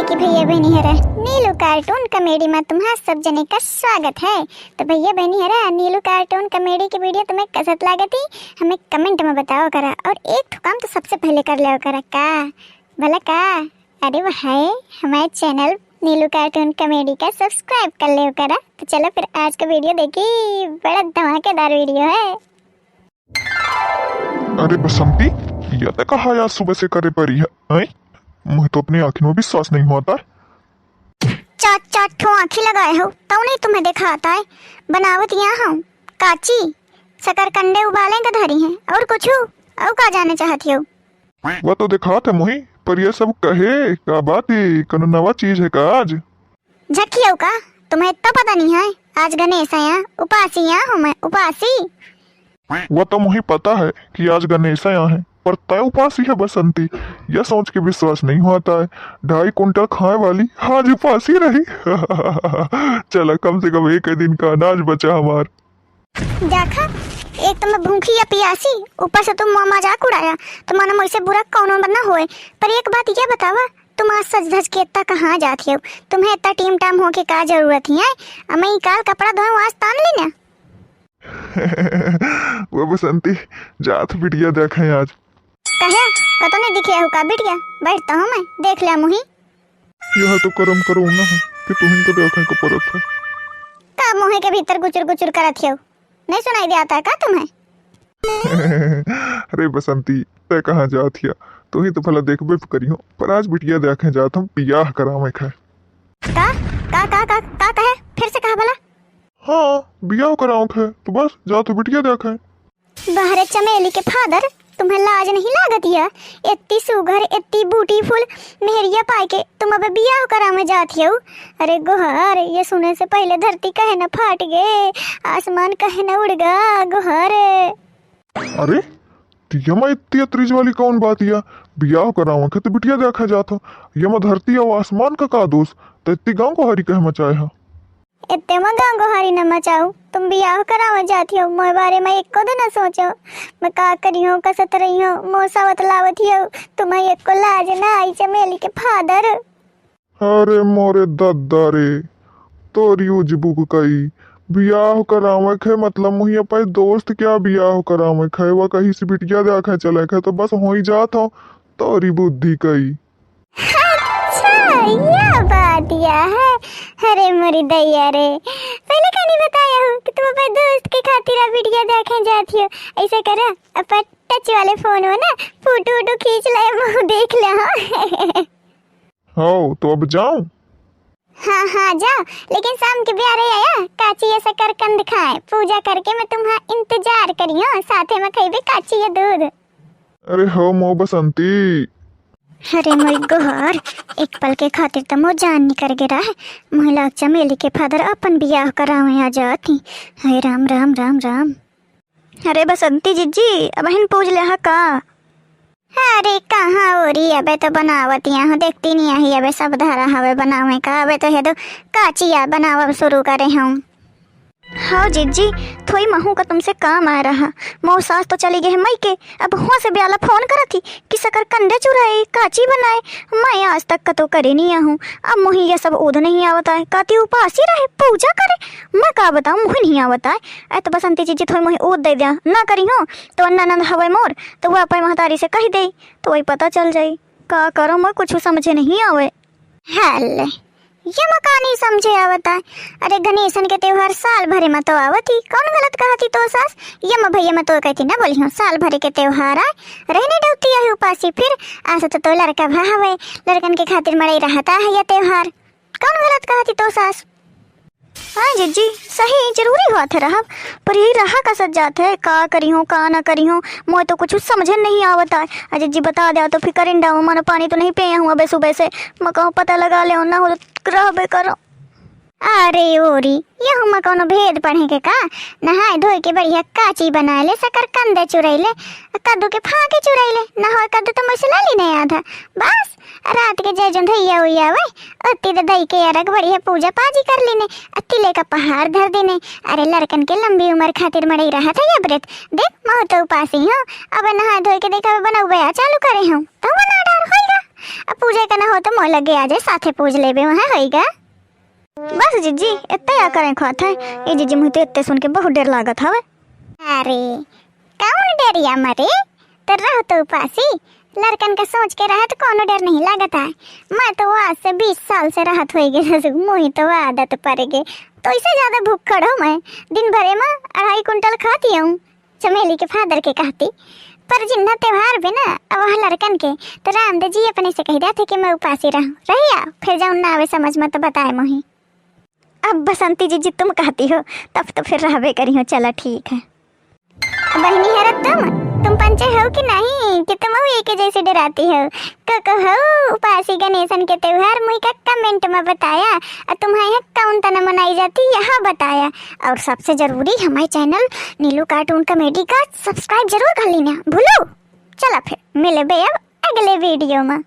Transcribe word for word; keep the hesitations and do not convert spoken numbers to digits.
कि भैया बहिनी हरा, नीलू कार्टून कॉमेडी में तुम्हार सब जने का स्वागत है। तो भैया बहिनी हरा, नीलू कार्टून कॉमेडी की वीडियो तुम्हें कसत लागत ही, हमें कमेंट में बताओ करा, और एक ठो काम तो सबसे पहले कर लेओ करा का, भला का? अरे वो है, हमारे चैनल नीलू कार्टून कॉमेडी का सब्सक्राइब कर लेओ करा। तो चलो फिर आज का वीडियो देखी, बड़ा धमाकेदार वीडियो है। अरे बसंती, यह तो कहा आज सुबह से करे परी है, हैं? मुझे तो अपनी आँखिन में विश्वास नहीं होता। चार चार ठो आँखी लगाए हो, तउ नहीं तुम्हें देखात है। बनावत यहाँ हम काची, शकरकंदे उबाले का धरी हैं, और कुछ, और का जाने चाहत हो? वह तो देखात है मुही, पर यह सब कहे का बात ही, कोनो नवा चीज है का आज? झकियौ का? तुम्हें इतना पता नहीं है, आज गणेश आया, उपासी आया हूँ मैं, उपासी। वह तो मुही पता है कि आज गणेश आया है, पर तय उपासी है बसंती, यह सोच के विश्वास नहीं होता है। ढाई कुंटल खाए वाली आज उपासी रही। चला, कम से कम एक दिन का अनाज बचा हमार। देखा, एक तो मैं भूखी या पियासी, ऊपर से तुम मजाक उड़ाया, तो मानो मुझसे बुरा कौनो ना होए। पर एक बात ये बतावा, तुम आज सज धज के इतना कहाँ जात हो? तुम्हें इतना टीम टाम होके का जरूरत ही है? अब मैं ई काल कपड़ा धोए, आज तान लेना। वो बसंती, जात बिटिया देखे आज। कहे, कतो नहीं दिखे हो का बिटिया? बैठता हूँ मैं, देख लिया मुही। यह तो करम करो ना है कि तुहिन को देखे को परत है। का मुँह के भीतर गुचुर गुचुर करत हो? नहीं सुनाई देता का तुम्हें? अरे बसंती, तय कहाँ जात हिया? तुही तो भला देखबे करियो, पर आज बिटिया देखे जात हम बियाह करावे खाए। का? का, का, का, का कहे? फिर से कहा भला? हाँ, बियाह करावे खाए, तो बस जात हो बिटिया देखे। बाहरे चमेली के फादर, तुम्हें लाज नहीं लागत या? इतनी सुघर, इतनी ब्यूटीफुल मेहरिया पाए के तुम अब बियाह करावे जात हो? अरे गोहार, ये सुने से पहले धरती कहे न फाट गे, आसमान कहे न उड़ गा, गोहार। अरे, तो यमा इतनी अतरीज वाली कौन बात या? बियाह करावे के तो बिटिया देखे जात हो, यमा धरती और आसमान का का दोष? तो इतनी गाँव गोहारी कहे मचाए हा? इतने में गाँव गोहारी न मचाऊ, तुम बियाह करावे जात हो, मोए बारे में एको दिन न सोचो। मैं का करी हूँ, कसत रही हूँ, मोसा बतलावत हो, तुम्हें एको लाज ना आई चमेली के फादर। अरे मोरे दद्दा रे, तोरी उजबुक कई, बियाह करावे खे मतलब मुही अपने दोस्त क्या बियाह करावे खे, वह कहीं से बिटिया देखे चले खे, तो बस होई जात हो, तोरी बुद्धि कई। अच्छा, यह बात या है। अरे मोरी दैया रे, पहले कानी बताया हो कि तुम अपने दोस्त के खातिर बिटिया देखे जात हो। ऐसा करा, अपन टच वाले फोन में ना फोटो वोटो खींच ले, मुँह देख ले। हाँ। हो, तो अब जाऊं? हाँ, हाँ, जाओ, लेकिन शाम के ब्यारे आया, काची या शकरकंद खाए, पूजा करके मैं तुम्हारा इंतजार करियो, साथे में खइबे काची या दूध। अरे हो मो बसंती। अरे मोरी गोहार, एक पल के खातिर त मो जान निकर गे रहे, मोहिला चमेली के फादर अपन बियाह करावे आ जाती। हे राम, राम, राम, राम। अरे बसंती जिज्जी, अबहिन पूज लेहा का? अरे कहाँ हो रही, अबे तो बनावत यहाँ हो, देखती नहीं आही, अबे सब धरा हवे बनावे का, अबे तो हे दो काचिया बनावब शुरू करे हम। हाँ जिज्जी, थोई महू का तुमसे काम आ रहा। मऊ सास तो चली गई है मई के, अब हुआ से ब्याला फोन करत ही कि शकरकंदे चुराए, काची बनाए। मैं आज तक कतो करे नहीं आहूँ। अब मुही ये सब ओध नहीं आवता है, काती उपासी रहे, पूजा करे। मैं का बताऊँ, मुही नहीं आवता है। ऐ तो बसंती जिज्जी थोई मुही ओध दे दिया, ना करी हो तो ननद हवे मोर, तो वह अपने महतारी से कह दे, तो वही पता चल जाई। का करो, मैं कुछ समझे नहीं आवे। हल, ये में का नहीं समझे आवत आय? अरे, गणेशन के त्योहार साल भरे में तो आवत ही, कौन गलत कहत ही तो सास? ये में भैया में तो कहती ना बोली हूँ, साल भरे के त्योहार आय, रहने डरती आही उपासी। फिर आसा तो, तो लड़का भा हवे, लड़कन के खातिर मड़ई रहता है ये त्योहार, कौन गलत कहत ही तो सास? हाँ जिज्जी, सही जरूरी होत है रहब, पर यही रहा कसत जात है, का करी हूँ, का ना करी हूँ, मोए तो कुछ समझे नहीं आवत आय। आ जिज्जी बता द्या तो फिर करिंडा में मन पानी तो नहीं पिए हूँ अबे सुबह से, मैं कहूँ पता लगा ले, ना हो तो रहबे करो। अरे ओरी, यहू में कौनो भेद पड़े के का? नहाए धोए के बढ़िया काची बनाए ले, शकरकंदे चुरई ले, कद्दू के फाके चुरई ले, ना होए कद्दू तो मुझसे ले ली नहीं आधा। बस, रात के जय जोन धैया उइया आवे, ओती दे दई के अरग बढ़िया पूजा पाजी कर लीने, आ तिले का पहाड़ धर दीने। अरे लड़कन के लंबी उम्र खातिर मड़ई रहत है या व्रत। देख, महू तो उपासी हूँ, अब नहाए धोए के देखा बनौबे आ चालू करे हूँ, तो बना डार होइगा। अब पूजे का ना हो तो मोय लगे आ जाए, साथे पूज लेबे, वहाँ होइगा। बस जिज्जी, इत्ते या करें खात है। ए जिज्जी, मुझे तो इत्ते सुन के बहुत डर लागत हवे। अरे, कौन डरिया मरे? तो रह तो उपासी। लड़कन का सोच के रहे तो कोनो डर नहीं लागत है। मैं तो आज से बीस साल से रहत होई गए, मुही तो आदत पड़ गए। तो इससे ज्यादा भूखड़ हो मैं। दिन भरे में अढ़ाई कुंटल खाती हूँ, चमेली के फादर के कहती। पर जिन्ना त्योहार बे ना, अब वह लड़कन के, तो रामदे जी अपने से कह देते कि मैं उपासी रहूं। रहिया, फिर जौन ना आवे समझ में तो बताए मोही। अब बसंती जिज्जी तुम कहती हो, तब तो फिर रहबे करी हो। चला ठीक है। बहिनी हरत तुम, तुम पंचे हो कि नहीं कि तुम एक जैसे डराती हो? को को हो उपासी गणेशन के त्योहार मुई का कमेंट में बताया। और तुम्हारे यहाँ कौन तना मनाई जाती, यहाँ बताया। और सबसे जरूरी हमारे चैनल नीलू कार्टून कॉमेडी का सब्सक्राइब जरूर कर लेना भूलो। चला फिर मिले बे अब अगले वीडियो में।